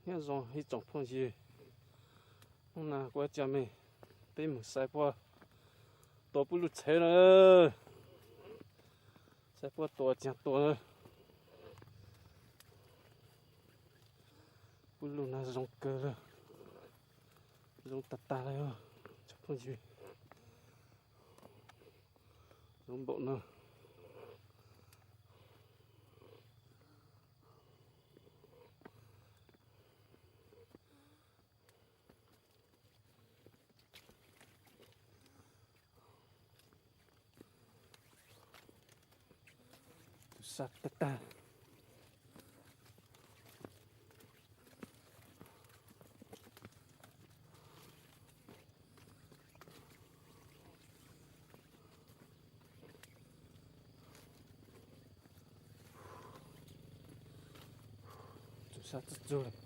Nyob zoo ib tsoom phooj ywg, hnub no kuv coj mej peb mus saib puab tua puab lub txhev na. Saib puab tua tsi tua na. Puab lub no zoo kawg li, zoo tag tag li os tsoom phooj ywg. Zoo npaum no. Tus sab tag tag. Tus sab txug txug lawm.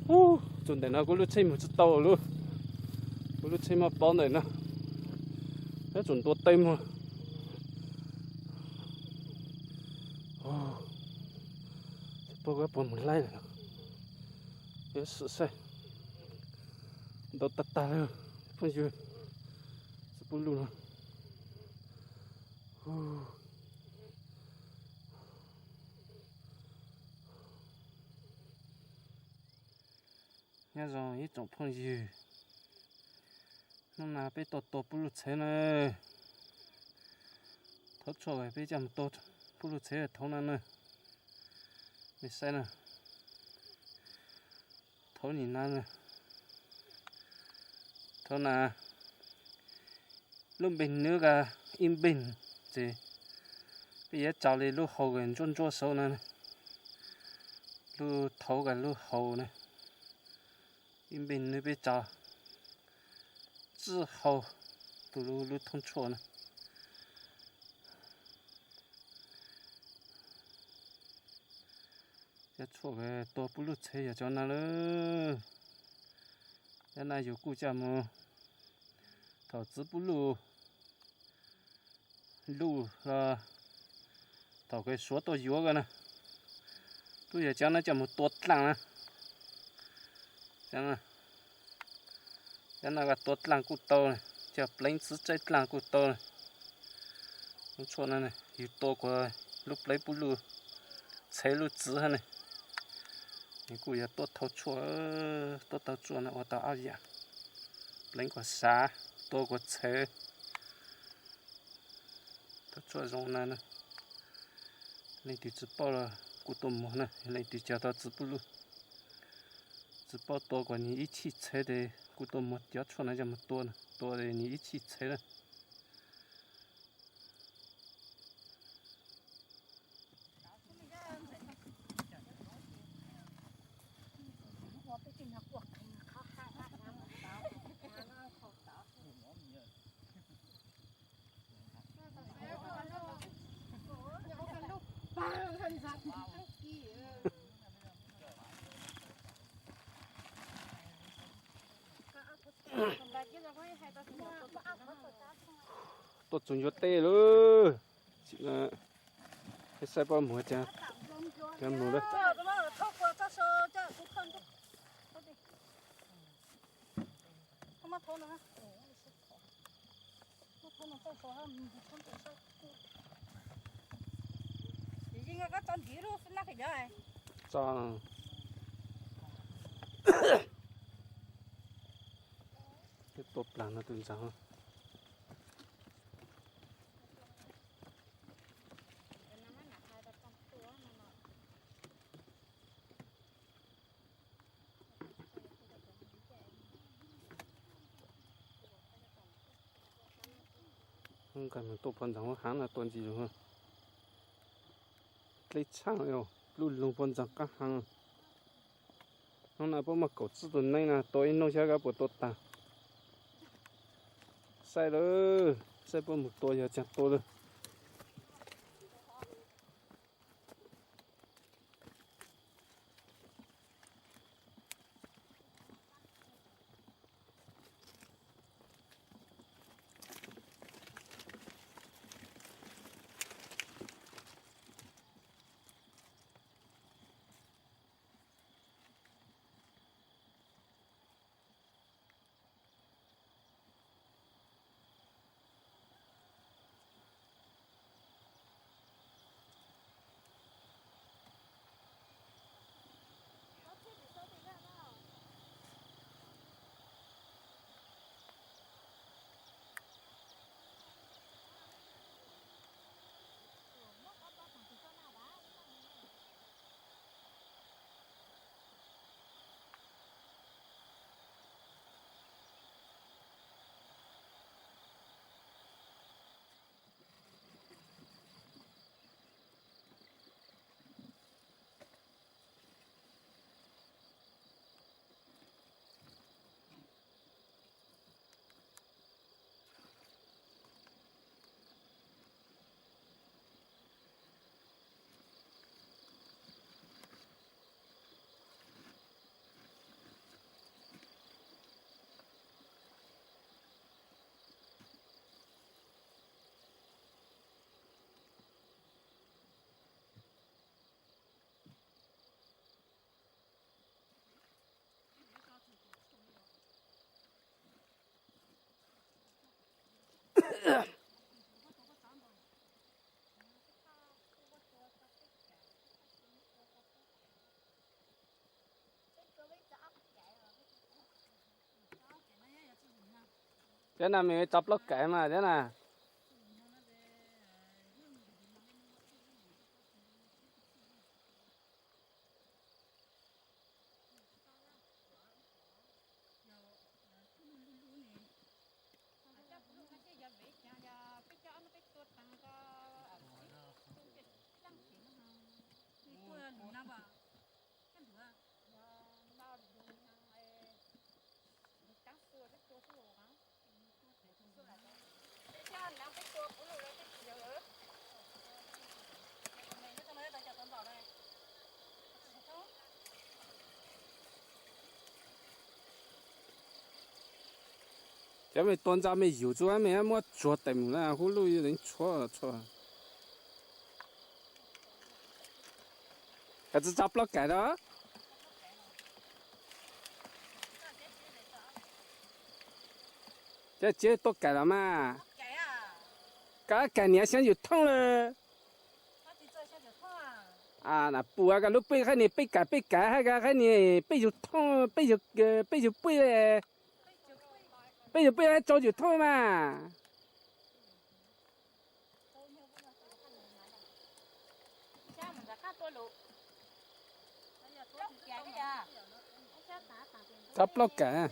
Ub, txug ntawm no kuv lub tsheb mus tsis tau lawm. Kuv lub tsheb muab paub ntawm no, nyob tsum ntua teb muag. Tsis paub koj puas mus laib lawm no. Yuav sim saib. Ntau tag tag li phooj ywg. Txiv pub luj no. Nyob zoo ib tsoom phooj ywg, hnub no peb tuaj tua pub luj txhev na. Thaub tshuaj peb coj mus tua pub luj txhev thaum no na. Mej saib na, thaum nim no, thaum no lub npe nwb ka ib npe, ces peb yuav tso li lub hau ka ntsuab ntsuab saud no, lub thaum ka lub hau na, ib npe nwb peb tso txij hau tus lub thoob tshuaj na. Cov tshuaj tua pub luj txhev yog cov no lawm. Cov no yus kuj coj mus thaum txiv pub luj luj los thaum kws suav tuaj yuav ko na, kuj yog cov no coj mus tua dlaaj na. Cov no tua dlaaj kuj tau, coj pleev txiv tsaib dlaaj kuj tau. Lub tshuaj no yus tua kuas lub pleev pub luj txhev lub txiv hab ne. Nws kuj yog tuab thau tshuaj, tuab thau tshuaj no ua tau ob yam, pleev kuas sav, tua kuas txhev. Thau tshuaj zoo na, leej twg tsis paub los kuj tuaj muag na, leej twg cog tau txiv pub luj. Tsis paub tua kuas nws ib chim txhev tes kuj tuaj muag cov tshuaj no coj mus tua, tua nws ib chim txhev na. Tuaj txug ncua teb lawm. Peb saib pab muag cas, cov muag lawm. Tso. Peb tua plag no tus ntxaag. Nqes mus tua poj ntxoog haav no tua ntxiv zus. Dleb tshaaj, lub lug poj ntxoog qaab haav. Hnub no puab muaj kaum txwb tus neeb no, tua ib hnub xyov koj puas tua taag. Saib lawm, saib puab mus tua yog tsaag tua lawm. Thiab no mej tso plaub kaim mas thiab na. Cov mej tua ntxa mej yug tsuas mej muab tsuag teem mus na, hub luj yuav tshuab tshuab. Koj tsi tso plaub kaim na. Cov tsi tua kaim los mas. Koj kaim niam xyov yug thooj lawm. Na puas koj lub pej hab ni peb kaim peb kaim hab koj hab ni peb yug thooj peb yug pej, peb yug pej hab tsau yug thooj mas. Tso plaub kaim.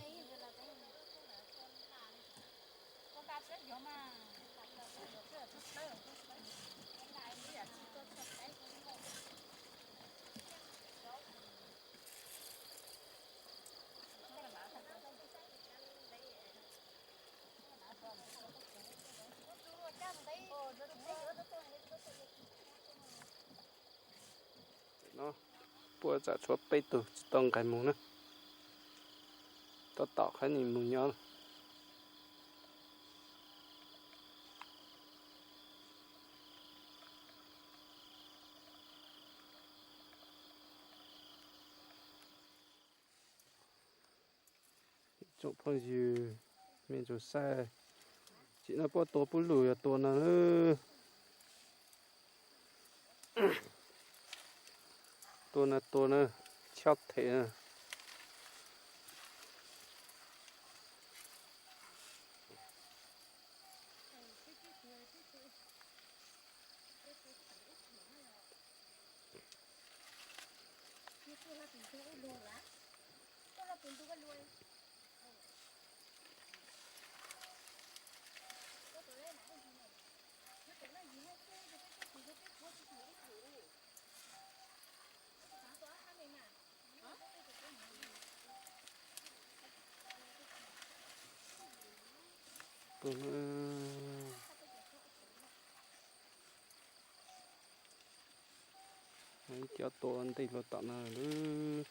Puab tseem tshuav peb tug tsis tau nqes mus na. Tab tom qhab nis mus nyob. Tsoom phooj ywg, mej tsuas saib, tsim no puab tua pub lug yog tua no. Tua no tua no, chob them no. Ib cov tua ntej hluav taws no lawm.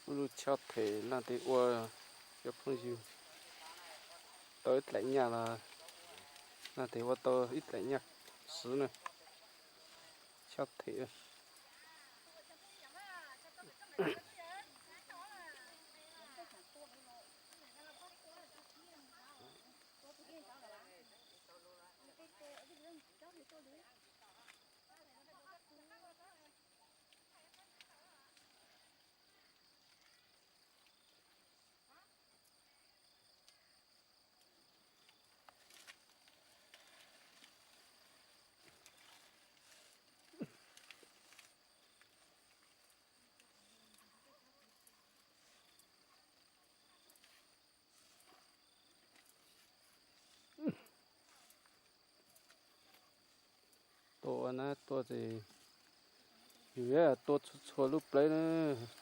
Ub, lub choj them laj tes ua cov phooj ywg tau ib daim nyaj los laj tes ua tau ib daim nyaj xwb na. Choj them. Tua na, tua ces yus tua txhua txhua lub plawv na,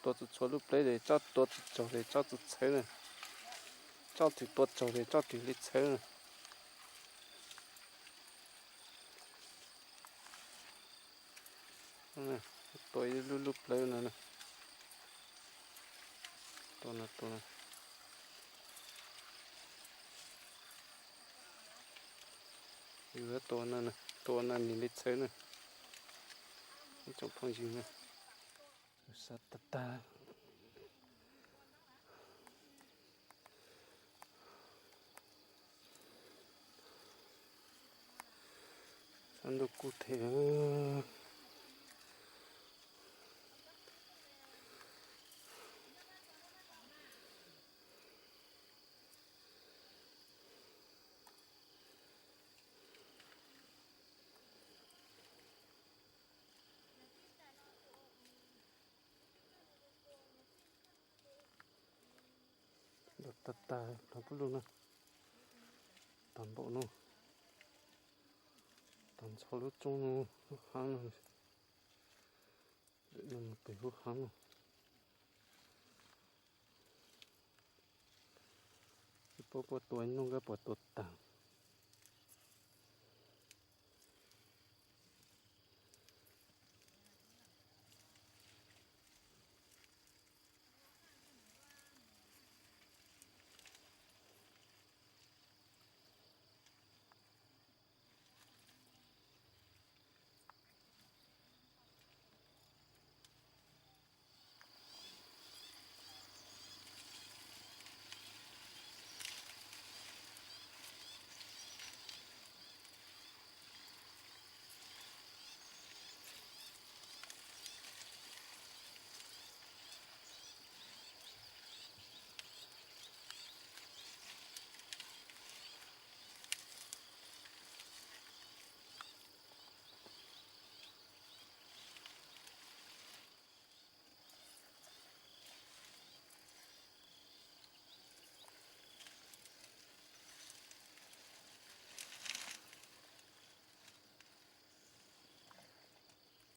tua txhua txhua lub plawv ces tsob tua tsis tsaug ces tsob txawv txhawv na, tsob twg tua tsaug ces tsob twg li txhawv na. Tua ib lub lub plawv no, tua no, tua no. Yus tua no, tua no nws li txhawv na. Ib tsoom phooj ywg na, xav tag tag. Sab ntuj kub thiab. Tag tag no, pub lug no, tag npaum no, tag nrho lub roob no, lub hab no, lawm no mus pem lub hab no. Tsis paub puas tua ib hnub nkawd puas tua tag.